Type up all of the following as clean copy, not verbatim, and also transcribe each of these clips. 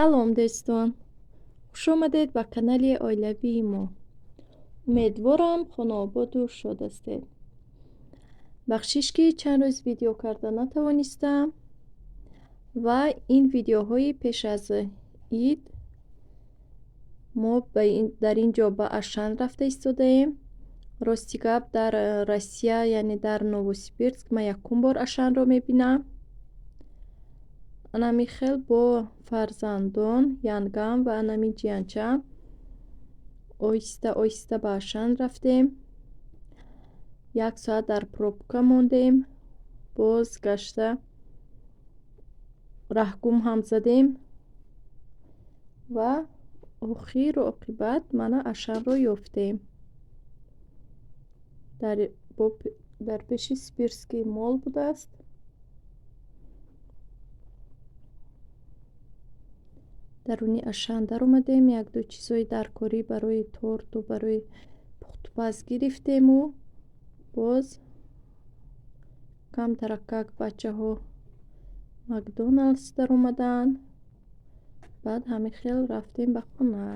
Салом, дӯстон! Хушомадед ба канали оилавии мо. Умедворам, хонаободу шод ҳастед. Бахшиш, ки чанд рӯз видео карда натавонистам, ва ин видеоҳои пеш аз ид. Мо дар ин ҷо ба Ашан рафта истодаем. Рости гап, дар Россия, яъне дар Новосибирск, ман якум бор Ашанро мебинам. Анами хел бо фарзандон, янгам ва анами ҷиянчам, оҳиста оҳиста ба Ашан рафтем. Як соат дар пробка мондем, боз гашта раҳгум ҳам задем ва охиру оқибат мана Ашанро ёфтем. Дар пеши Сибирский Молл будааст. Даруни Ашан даромадем, якду чизҳои даркорӣ барои торту барои пухтупаз гирифтему боз камтаракак бачаҳо Макдоналдс даромаданд. Баъд ҳамин хел рафтем ба хона.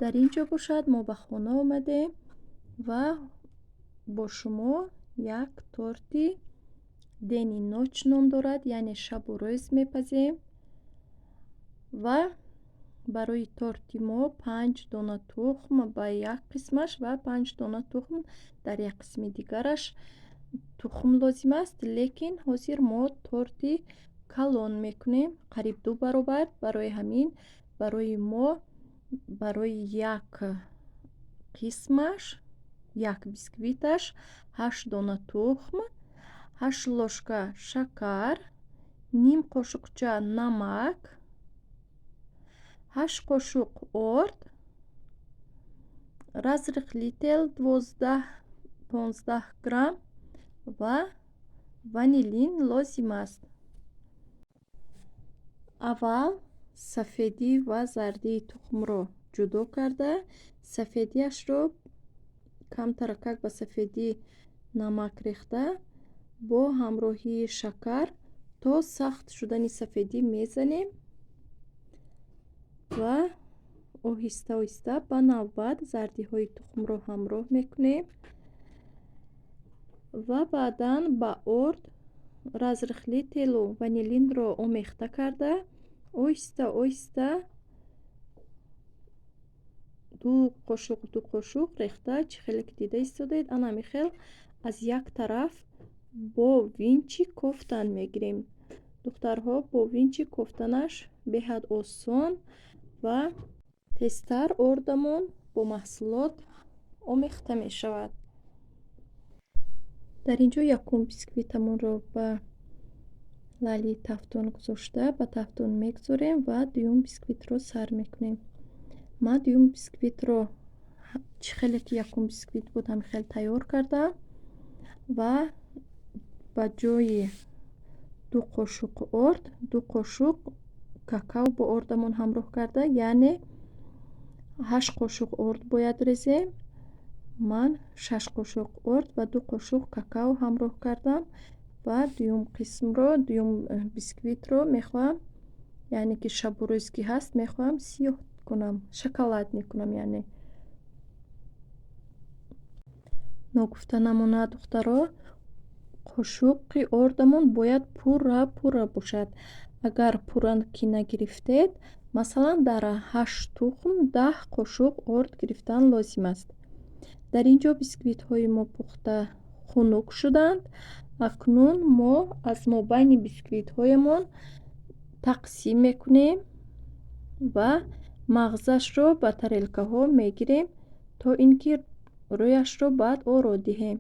Дар ин ҷо бошад, мо ба хона омадем ва бо шумо як торти День и ночь ном дорад, яъне шабу рӯз мепазем. Ва барои торти мо панҷ дона тухм ба як қисмаш ва панҷ дона тухм дар як қисми дигараш тухм лозим аст. Лекин ҳозир мо торти калон мекунем, қариб ду баробар. Барои ҳамин барои мо барои як қисмаш, як бисквиташ ҳашт дона тухм, 8 ложка шакар, ним қошуқча намак, 8 қошуқ орд, разрыхлитель 12-15 грамм ва ванилин лозим аст. Аввал сафедӣ ва зардии тухмро ҷудо карда, сафедиашро камтаракак ба сафедӣ намак рехта, бо ҳамроҳии шакар то сахт шудани сафедӣ мезанем ва оҳиста оҳиста ба навбат зардиҳои тухмро ҳамроҳ мекунем ва баъдан ба орд разрыхлителу ванилинро омехта карда, оҳиста оҳиста ду қошуқ, ду қошуқ рехта, чӣ хеле ки дида истодаед, ана ҳамин хел аз як тараф бо винчик кофтан мегирем. Духтарҳо, бо винчик кофтанаш беҳад осон ва тезтар ордамон бо маҳсулот омехта мешавад. Дар ин ҷо якум бисквитамонро ба лалии тафтон гузошта, ба тафтон мегузорем ва дуюм бисквитро сар мекунем. Ман дуюм бисквитро чӣ хеле ки якум бисквит буд, ҳамин хел тайёр кардам ва ба ҷои ду қошуқ орд ду қошуқ какао бо ордамон ҳамроҳ карда, яъне 8 қошуқ орд бояд резем. Ман 6 қошуқ орд ва ду қошуқ какао ҳамроҳ кардам ва дуюм қисмро, дуюм бисквитро мехоҳам, яъне ки шабу рӯз ки ҳаст, мехоҳам сиёҳ кунам, шоколадный кунам. Яъне ногуфта намонад, духтаро, қошуқи ордамон бояд пурра пурра бошад. Агар пурра ки нагирифтед, масалан, дар ҳашт тухм 10 қошуқ орд гирифтан лозим аст. Дар ин ҷо бисквитҳои мо пухта хунук шуданд. Акнун мо аз мобайни бисквитҳоямон тақсим мекунем ва мағзашро ба тарелкаҳо мегирем, то ин ки рӯяшро баъд оро диҳем.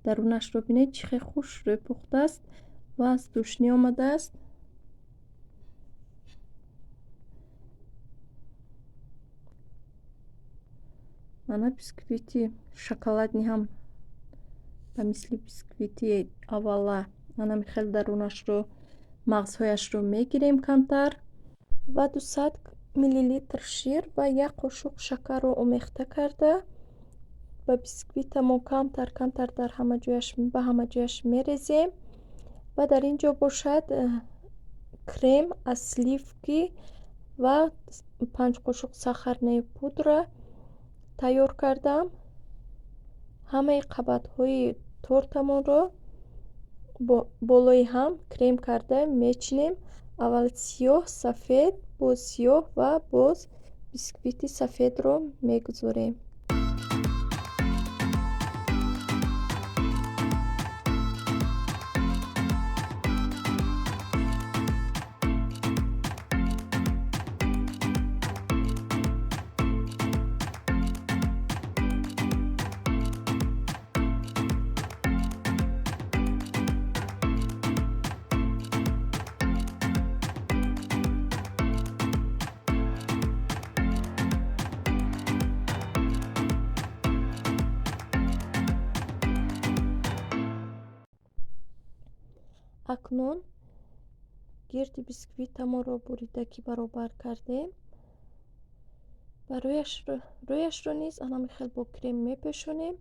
Дарунашро бинед, чӣ хел хушрӯй пухтааст ва аз душнӣ омадааст. Ана бисквити шоколадный ҳам ба мисли бисквити аввала ана хел дарунашро, мағзҳояшро мегирем камтар ва 200 миллилитр шир ва як қошуқ шакарро омехта карда, ба бисквитамон камтар камтар дар ҳама ҷояш, ба ҳама ҷояш мерезем. Ва дар ин ҷо бошад, крем аз сливки ва 5 қошуқ сахарная пудра тайёр кардам. Ҳамаи қабатҳои тортамонро болои ҳам крем карда мечинем. Аввал сиёҳ, сафед, боз сиёҳ ва боз бисквити сафедро мегузорем. Акнун гирди бисквитамонро бурида, ки баробар кардем, ва рӯяшро низ ана хел бо крем мепӯшонем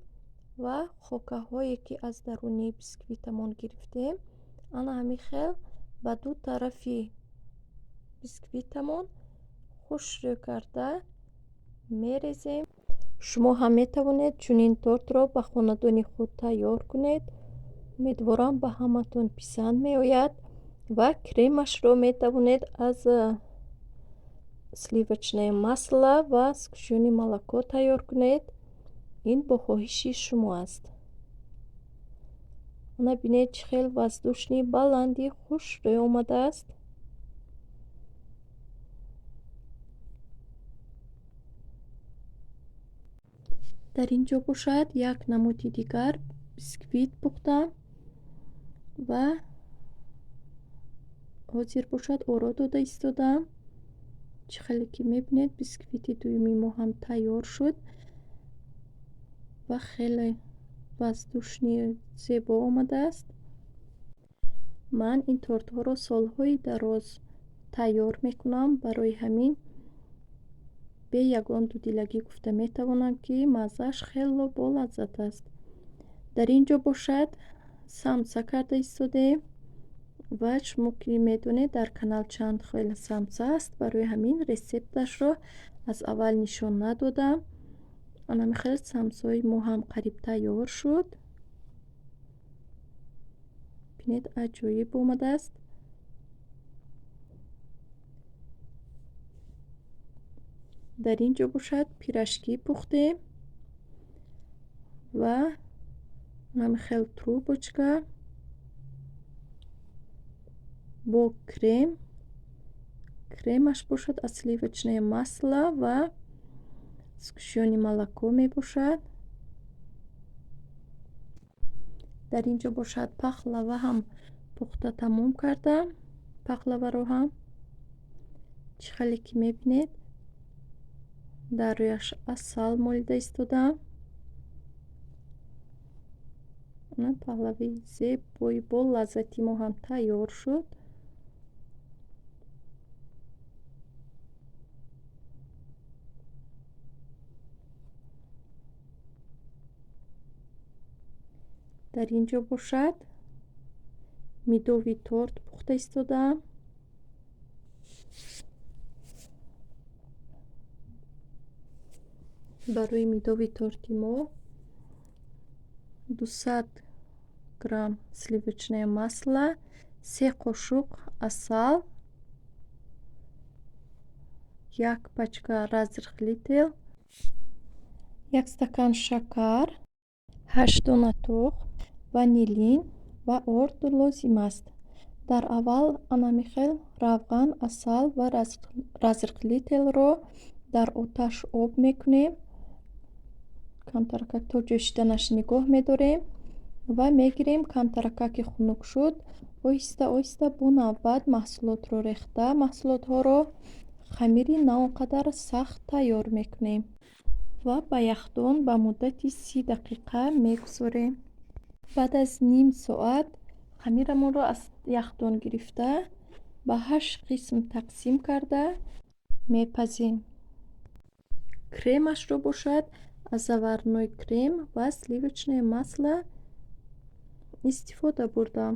ва хокаҳое, ки аз даруни бисквитамон гирифтем, ана ҳамин хел ба ду тарафи бисквитамон Хушрӯ карда мерезем. Шумо ҳам метавонед чунин тортро ба хонадони худ тайёр кунед. Умедворам, ба ҳаматон писанд меояд ва кремашро метавонед аз сливочное масло ва сгущённое молоко тайёр кунед. Ин бо хоҳиши шумо аст. Ана бинед, чӣ хел воздушный, баланди хушрӯй омадааст. Дар ин ҷо бошад, як намуди дигар бисквит пухтам ва ҳозир бошад, оро дода истодам. Чӣ хеле ки мебинед, бисквити дуюми мо ҳам тайёр шуд ва хеле воздушный, зебо омадааст. Ман ин тортҳоро солҳои дароз тайёр мекунам, барои ҳамин бе ягон дудилагӣ гуфта метавонам, ки маззааш хело болаззат аст. Дар ин ҷо бошад, самса карда истодем ва шумо ки медонед, дар канал чанд хел самса аст, барои ҳамин рецепташро аз аввал нишон надодам. Анами хел самсаҳои мо ҳам қариб тайёр шуд. Бинед, аҷоиб омадааст. Дар ин ҷо бошад, пирожки пухтем ва ҳамин хел трубочка бо крем. Кремаш бошад, аз сливочное масло ва сгущённое молоко мебошад. Дар ин ҷо бошад, пахлава ҳам пухта тамом кардам. Пахлаваро ҳам, чӣ хеле ки мебинед, дар рӯяш асал молида истодам. Пахлаваи зебои бо лаззати мо ҳам тайёр шуд. Дар ин ҷо бошад, медовый торт пухта истодаам. Барои медовый торти мо 200 грамм сливочное масло, се қошуқ асал, як пачка разрыхлитель, як стакан шакар, 8 дона тухм, ванилин ва орд лозим аст. Дар аввал анами хел равған, асал ва разрыхлитель ро дар оташ об мекунем, камтаракак то ҷӯшиданаш нигоҳ медорем ва мегирем. Камтаракаки хунук шуд, оҳиста оҳиста бо навбат маҳсулотро рехта, маҳсулотҳоро хамири на он қадар сахт тайёр мекунем ва ба яхдон ба муддати 30 дақиқа мегузорем. Баъд аз ним соат хамирамонро аз яхдон гирифта, ба ҳашт қисм тақсим карда мепазем. Кремашро бошад, аз заварной крем ва сливочное масло истифода бурдам.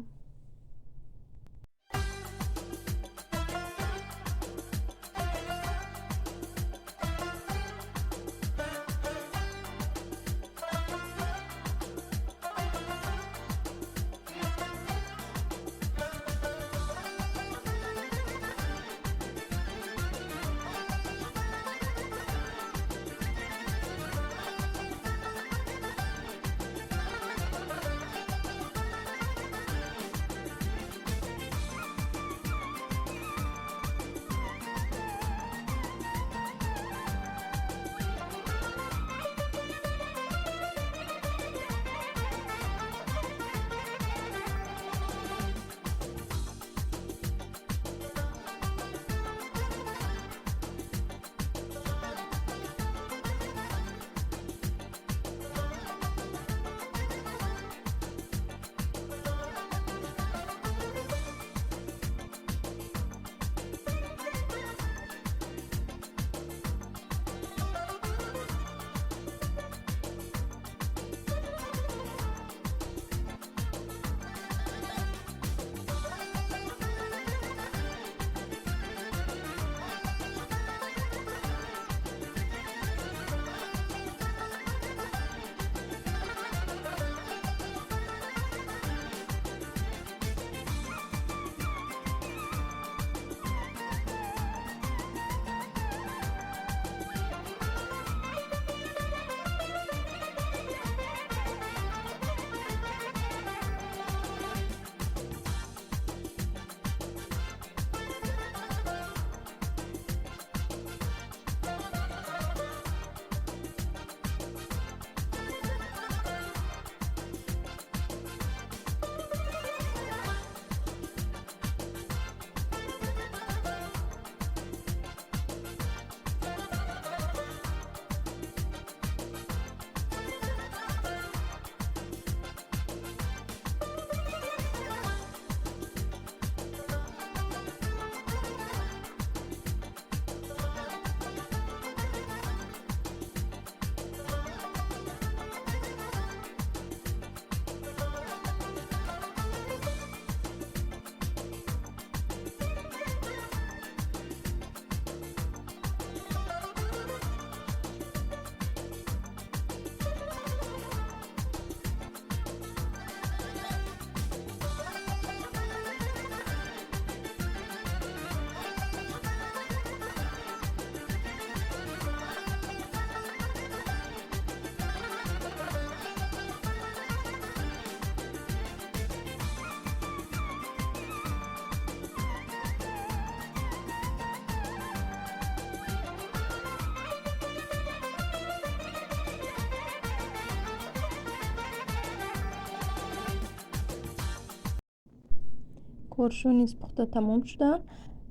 Коршо низ пухта тамом шуданд.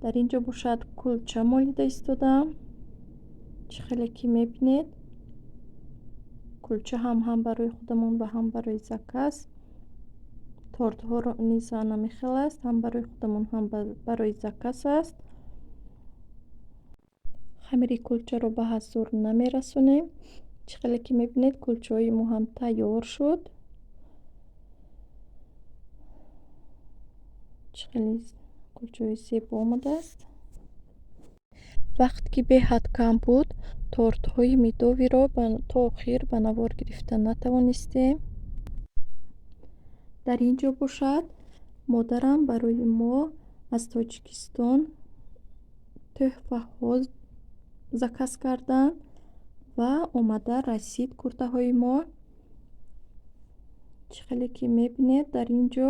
Дар ин ҷо бошад, кулча молида истодаам. Чӣ хеле ки мебинед, кулча ҳам барои худамон ва ҳам барои заказ. Тортҳоро низ ҳамин хел аст, ҳам барои худамон, ҳам барои заказ аст. Хамири кулчаро ба ҳазур намерасонем. Чӣ хеле ки мебинед, кулчаҳои мо ҳам тайёр шуд. Чӣ хеле кулчаҳои зебо омадааст. Вақт ки беҳад кам буд, тортҳои медовиро то охир ба навор гирифта натавонистем. Дар ин ҷо бошад, модарам барои мо аз Тоҷикистон тӯҳфаҳо заказ карданд ва омада расид куртаҳои мо. Чӣ хеле ки мебинед, дар ин ҷо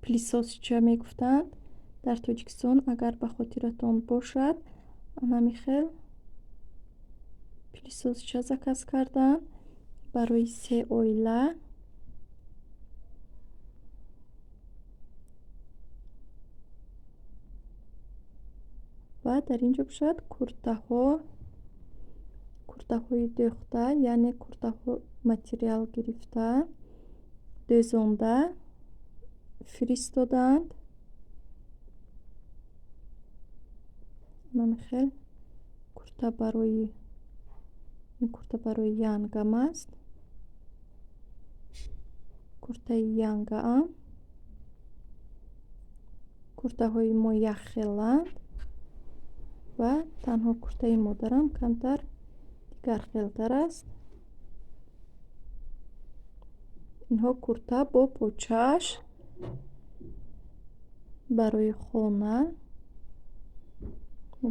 пылесосча мегуфтанд дар Тоҷикистон, агар ба хотиратон бошад, ҳамин хел пылесосча заказ карданд барои се оила. Ва дар ин ҷо бошад, куртаҳо, куртаҳои дӯхта, яъне куртаҳо материал гирифта, дӯзонда фиристоданд. Ҳамин хел курта барои ин курта барои янгам аст, куртаи янгаам. Куртаҳои мо якхеланд ва танҳо куртаи модарам камтар дигархелтар аст. Инҳо курта бо почааш барои хона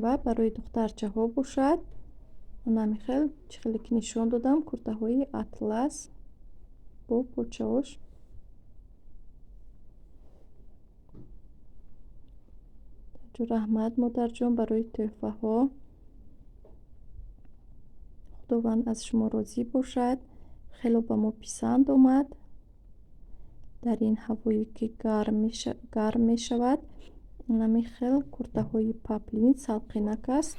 ва барои духтарчаҳо бошад. Ҳамин хел, чӣ хеле ки нишон додам, куртаҳои атлас бо почаош. Раҳмат, модарҷон, барои тӯҳфаҳо. Худованд аз шумо розӣ бошад. Хело ба мо писанд омад. Дар ин ҳавое ки гарм мешавад, ҳамин хел куртаҳои поплин салқинак аст.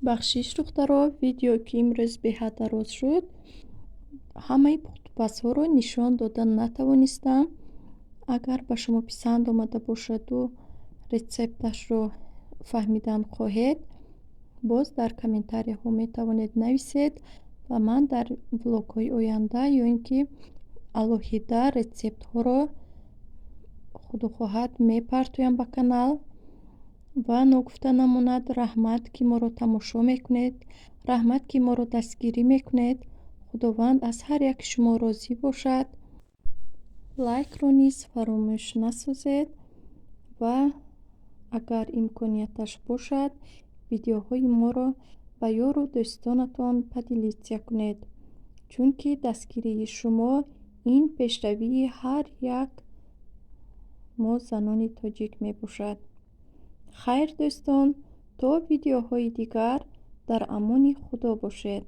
Бахшиш, духтаро, видео ки имрӯз беҳад дароз шуд, ҳамаи пухтупазҳоро нишон дода натавонистам. Агар ба шумо писанд омада бошаду рецепташро фаҳмидан хоҳед, боз дар комментарияҳо метавонед нависед ва ман дар влогҳои оянда ё ин ки алоҳида рецептҳоро худо хоҳад мепартоям ба канал. Ва ногуфта намонад, раҳмат, ки моро тамошо мекунед, раҳмат, ки моро дастгирӣ мекунед. Худованд аз ҳар яки шумо розӣ бошад. Лайкро низ фаромӯш насозед ва агар имконияташ бошад, видеоҳои моро ба ёру дӯстонатон поделиться кунед, чунки дастгирии шумо Ин пешравии ҳар як мо, занони тоҷик, мебошад. Хайр, дӯстон, то видеоҳои дигар дар амони Худо бошед.